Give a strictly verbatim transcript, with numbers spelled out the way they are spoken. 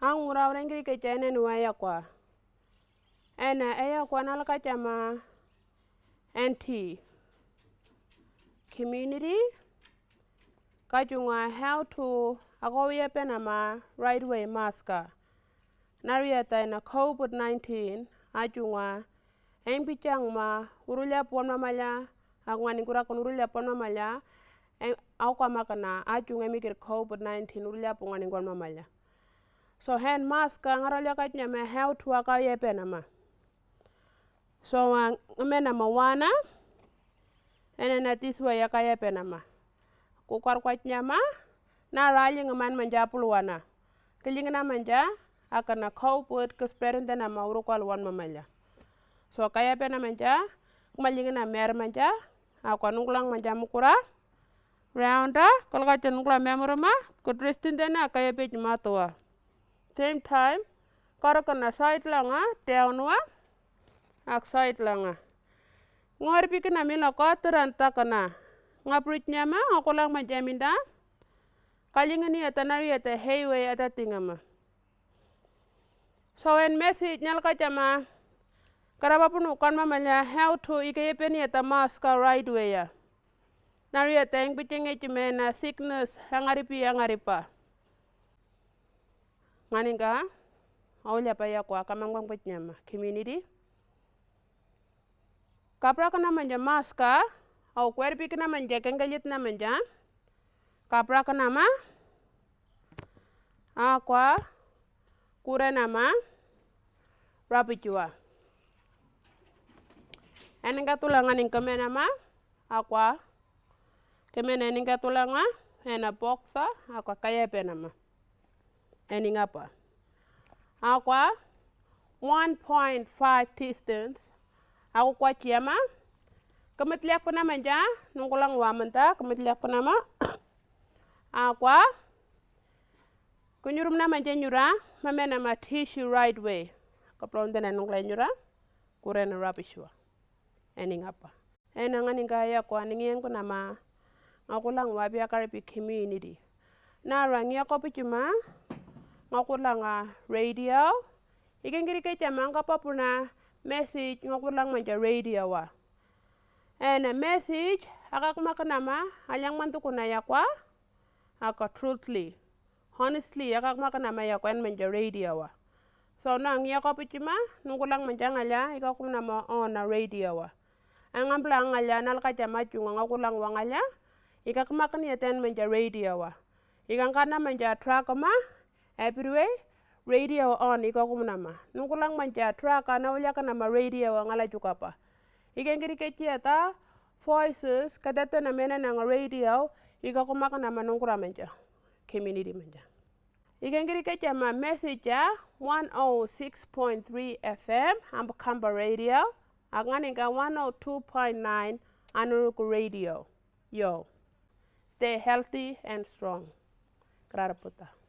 Ang mura orang kiri ke chene nua ya kwa. Ena eya kwa nal ka chama N T community. Ka chunga how to ako ye penama right way maska. Narieta ena covid nineteen a chunga en pichang ma urulya pon mamala. Ak ngani kura kun urulya pon mamala. En au kwa makana a chunga mikir covid nineteen urulya pon ngani kon mamala. So hand mask ka ngaralya ka nyama how to aka ye penama. So uh, menama wana. Ene na tiswa ya ka ye penama. Ku kwar kwa nyama. Na rali ngaman manja pulwana. Kiling na manja akana kau put ke spreading tena ma uru kwa luan mamala. So ka ye pena manja. Kuma lingi na mer manja. Akwa nunglang manja mukura. Rounda kalka chen nunglang memorama. Ku tristin tena ka ye pej matua. Same time, kara kana side langa, down wa, ak side langa. Ngor pikina mila kotoran takana. Nga prit nyama, nga kulang ma jaminda. Kalingani atanari ata highway ata tingama. So en message nyal ka jama. Karaba punu kan mamala how to ike yepeni ata maska right way ya. Nari ata eng pichenge chimena sickness hangaripi hangaripa. Ngani nga au lya pa ya kwa kamang bang pet nyama community. Kapra kana manja maska au kwer pi kana manja kengelit na manja. Kapra kana ma akwa kure na ma rapichua. Eninga tulanga ning kemena ma akwa kemena eninga tulanga ena boksa akwa kaya penama. Eningapa akwa one point five distance. Aku kwa chiama kemetliak penama ja nungkulang wamenta kemetliak penama. Akwa kunyurum na manja nyura mamena ma tissue right way. Kaplon dena nungkla nyura kurena rapishua. Ening apa ena ngani nga ya kwa ning yang kuna ma. Nga kulang wa bia karipi community na rang ya kopi chuma. Nga kulang a radio. Ikan kiri ke chama nga papuna message nga kulang manja radio wa. Ena message akak makanama alyang mantukuna ya kwa. Aka truthly honestly akak makanama ya kwa en manja radio wa. So nang ya kopi chima nungkulang manja ngala ika kumnama on a radio wa. Angambla ngala nalka jama chunga nga kulang wa ngala ika kmakan ya ten manja radio wa. Ika ngkana manja track ma. Everywhere radio on ika kumnama nungkulang manja track ana ulya kanama radio wa ngala chukapa. Ika ngiri ke chiata voices kadata na mena nang radio ika kumakanama nungkura manja community manja. Ika ngiri ke chama message ya one oh six point three F M Ambakamba radio. Ak ngani ka one oh two point nine Anuruku radio. Yo, stay healthy and strong. Krara puta.